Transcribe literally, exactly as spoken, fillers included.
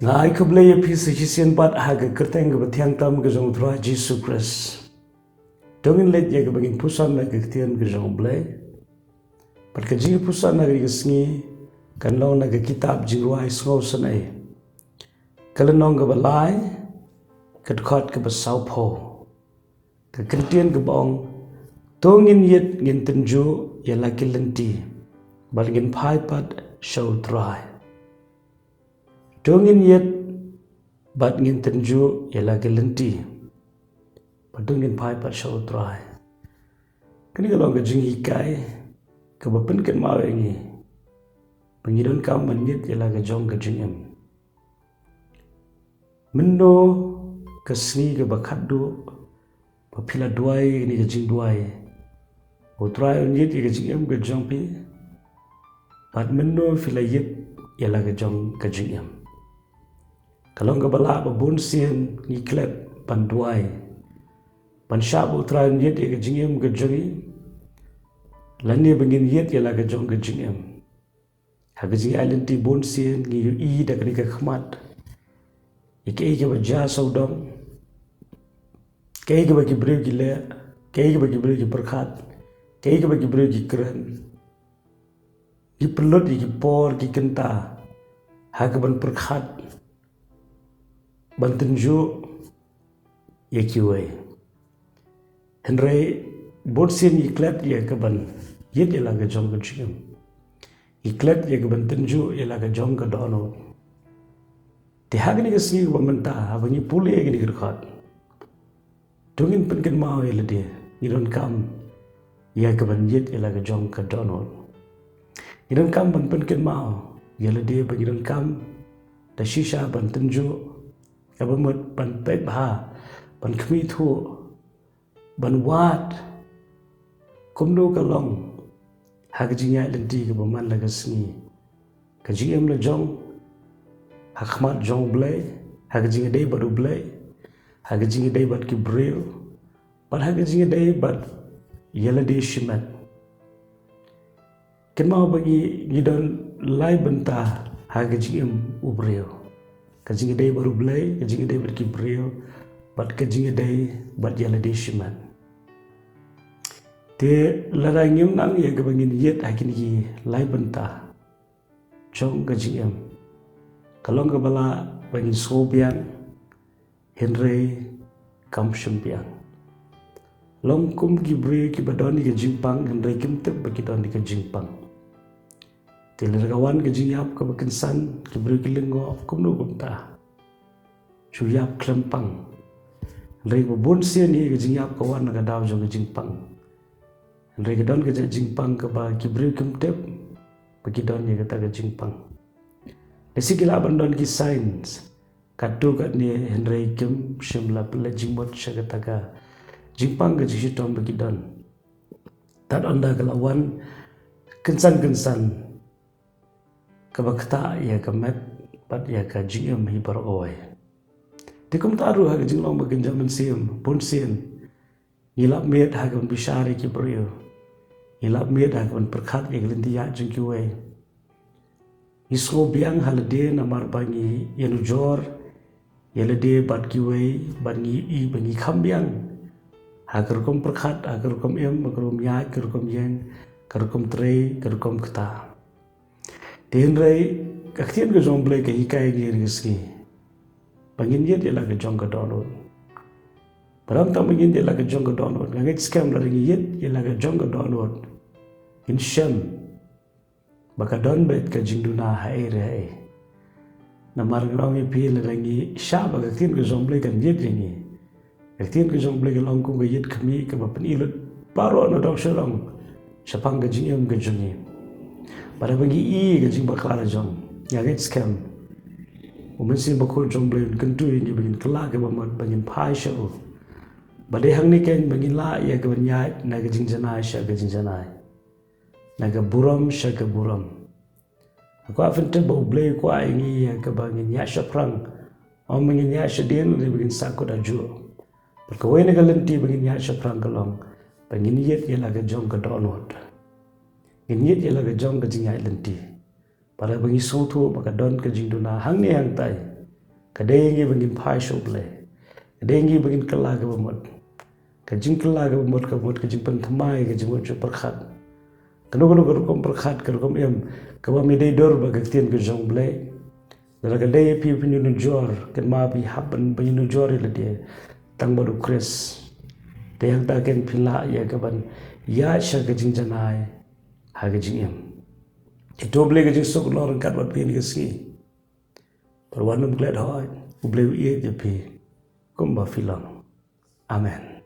Nga ai khublei ïa phi sa shisien pat ha ka kyrteng kaba thiang tam ka jong U Trai Jisu Khrist. To ngin leit ïa kaba ngin puson na ka ktien ka jong U Blei. Bad ka jingpuson na ka sngi kan long na ka kitab Jingrwai Sngewsynei, ka lynnong kaba lai, ka dkhot kaba sawphew. Ka kyntien kaba ong, to ngin ïit ngin tynjuh ïa la ki lynti, bad ngin phai pat sha U Trai. To ngin ïit bad ngin tynjuh ïa la ki lynti, bad to ngin phai pat sha U Trai. Kane ka long ka jinghikai kaba pynkynmaw ïa ngi ba ngi donkam ban ïit ïa la ka jong ka jingim. Mynno ka sngi kaba khatduh ba phi la duwai kane ka jingduwai, U Trai un ïit ïa ka jingim ka jong phi? Bad mynno phi la ïit ïa la ka jong ka jingim? Ka long kaba lah ba bun sien ngi klet ban duwai, ban shah ba U Trai un ïit ïa ka jingim ka jong ngi, lane ba ngin ïit ïa la ka jong ka jingim. Ha ka jingïaid lynti bun sien ngi ïohi da kane ka khmat ïa kaei kaba jia sawdong, kaei kaba ki briew ki leh, kaei kaba ki briew ki pyrkhat, kaei kaba ki briew ki kren. Ngi pynlut ïa ki por ki kynta ha kaban pyrkhat ban tynjuh ïa kiwei. Hynrei bun sien ngi klet ïa kaban ïit ïa la ka jong ka jingim. Ngi klet ïa kaban tynjuh ïa la ka jong ka dohnud. Te ha kane ka sngi kaba mynta, haba ngi pule ïa kane ka dkhot, to ngin pynkynmaw ïa lade, ngi donkam ïa kaban ïit ïa la ka jong ka dohnud. Ngi donkam ban pynkynmaw ïa lade ba ngi donkam da shisha ban tynjuh, kaba mut ban peit bha, ban khmih thuh, ban wad kumno ka long ha ka jingïaid lynti kaba man la ka sngi. Ka jingim la jong ha khmat jong U Blei, ha ka jingïadei bad U Blei, ha ka jingïadei bad ki briew, bad ha ka jingïadei bad ïa lade shimet. Kynmaw ba ngi, ngi don lai bynta ha ka jingim u briew. Ka jingïadei bad U Blei, ka jingïadei bad ki briew, bad ka jingïadei bad ïa lade shimet. Te lada ngim nang ïa kaba ngin ïit ha kine ki lai bynta jong ka jingim, ka long kaba lah ba ngin sngewbiang, hynrei kam shym biang. Long kum ki briew kiba don ïa ka jingpang, hynrei kim tip ba ki don ïa ka jingpang. Te lada ka wan ka jingïap kaba kynsan, ki briew ki lyngngoh kumno kumta, shu ïap khlem pang. Hynrei ba bun sien ïa ka jingïap ka wan na ka daw jong ka jingpang. Hynrei ka don ka jingpang kaba ki briew kim tip ba ki don ïa kata ka jingpang. Lehse ki lah ban don ki signs katto katne, hynrei kim shym la pynleit jingmut sha kata ka jingpang ka jingshitom ba ki don. Tad ynda ka la wan kynsan kynsan, kaba ktah ïa ka met bad ïa ka jingim hi baroh kawei. Te kumta ruh ha ka jinglong ba kynja mynsiem, bun sien ngi lap miet ha kaban bishar ïa ki briew. Ngi lap miet ha kaban pyrkhat ïa ka lynti ïaid jong kiwei. Ngi sngewbiang ha lade namar ba ngi ïanujor ïa lade bad kiwei, bad ngi i ba ngi kham biang ha ka rukom pyrkhat, ha ka rukom im, ha ka rukom ïaid, ka rukom ïeng, ka rukom trei, ka rukom kta. Te hynrei ka ktien ka jong U Blei ka hikai ngi ha kane ka sngi ba ngin ïit ïa la ka jong ka dohnud. Ba dang tang ba ngin ïit ïa la ka jong ka dohnud, nga ngeit skhem lada ngi ïit ïa la ka jong ka dohnud, ngin shem ba ka don beit ka jingduna haei re haei. Namar nga ong ïa phi, lada ngi shah ba ka ktien ka jong U Blei kan ïit ïa ngi, ka ktien ka jong U Blei ka long kum ka ïit khmih kaba pyni lut baroh na dong sha dong shaphang ka jingim ka jong ngi. Bad haba ngi i ka jingbakla la jong, nga ngeit skhem U Mynsiem Bakhuid jong U Blei un kyntu ïa ngi ba ngin kylla kaba mut, ba ngin phai sha u. Ba dei hangne keiñ ba ngin lah ïa kaban ïaid na ka jingjanai sha ka jingjanai, na ka burom sha ka burom. Nga kwah phin tip ba U Blei u kwah ïa ngi ïa kaba ngin ïaid shaphrang, ym ba ngin ïaid shadien lane ba ngin sahkut hajuh. Bad kawei na ka lynti ba ngin ïaid shaphrang ka long ba ngin ïit ïa la ka jong ka dohnud. Ngin ïit ïa la ka jong ka jingïaid lynti. Bad haba ngi sngewthuh ba ka don ka jingduna hangne hangtai, Ka dei ïa ngi ba ngin phai sha U Blei. Ka dei ïa ngi ba ngin kylla kaba mut. Ka jingkylla kaba mut, kaba mut ka jingpynthymmai, ka jingmut jingpyrkhat. Kano kano ka rukom pyrkhat, ka rukom im, kaba ym dei dur bad ka ktien ka jong U Blei. Lada ka dei ïa phi phin ïanujor, kynmaw phi hap ban, ban ïanujor ïa lade tang bad U Khrist. Te hangta kein phin lah ïa ka ban ïaid sha ka jingjanai ha ka jingim. Ïa to U Blei ka jingsuk noh ryngkat bad phi ha kane ka sngi. Bad wat nym klet hoi, U Blei u ïeit ïa phi kumba phi long. Amen.